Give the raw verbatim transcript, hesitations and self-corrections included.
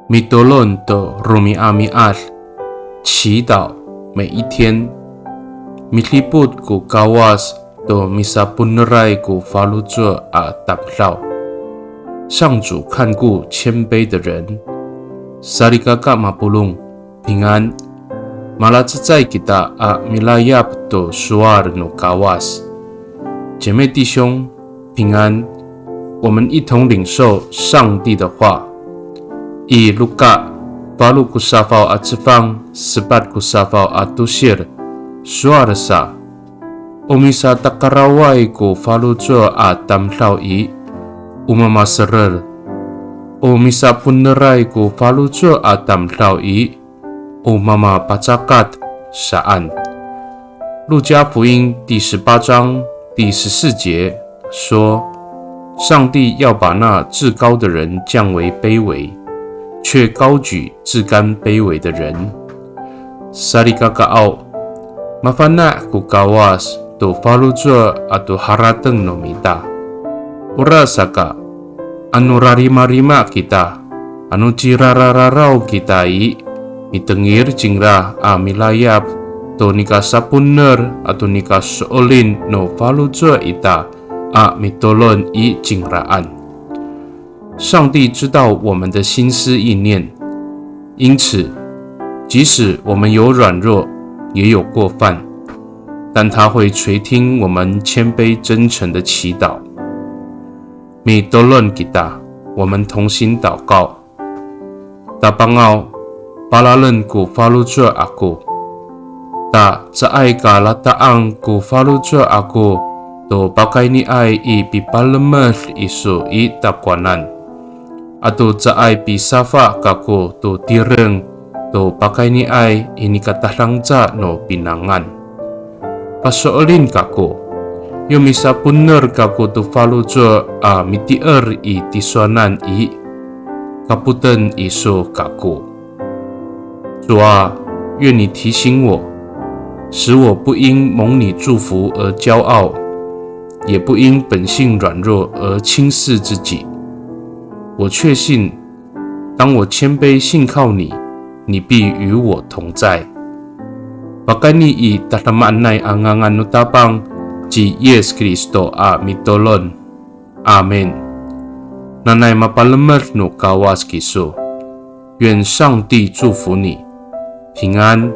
Mitolon to romi'ami'ad, 祈祷每一天。Midipot ko Kawas to misaponeray ko faloco' a tamdaw. 上主看顾谦卑的人。Salikaka mapolong, 平安。Malacecay kita a milayap to sowal no Kawas. 姐妹弟兄，平安。我们一同领受上帝的话。I Luka falo ko safaw a cefang, sepat ko safaw a tosir, sowal sa, o misatakaraway ko faloco' a tamdaw i, o mamaserer. O misaponeray ko faloco' a tamdaw i, o mamapacakat saan. 路加福音第十八章第十四节说，上帝要把那自高的人降为卑微，却高举自甘卑微的人。Salikakaaw, mafana' ko Kawas to faloco' ato harateng no mita. Orasaka, ano rarimarima kita, ano cirarararaw kita i, mitengil cingra a milayap to nikasaponer ato nikaso'elin no faloco' ita a mitolon i cingraan. 上帝知道我们的心思意念，因此，即使我们有软弱，也有过犯，但他会垂听我们谦卑真诚的祈祷。Mitolon kita, 我们同心祷告。Tapangaw, palalen ko faloco' ako. Ta caay ka lata'ang ko faloco' ako to pakayniay i pipalemed iso i takowanan. Ato caay pisafa kako to tireng to pakayniay i nikatadangca no pinangan. Paso'elin kako, yo misaponer kako to faloco' a mitier i tisowanan i, kapoten iso kako. 主啊，愿你提醒我，使我不因蒙你祝福而骄傲，也不因本性软弱而轻视自己。我确信，当我谦卑信靠你，你必与我同在。Pakayni i tadamaanay a ngangan no Tapang ci Yis Kristo a mitolon. Amin. Nanay mapalemed no Kawas kiso. 愿上帝祝福你，平安。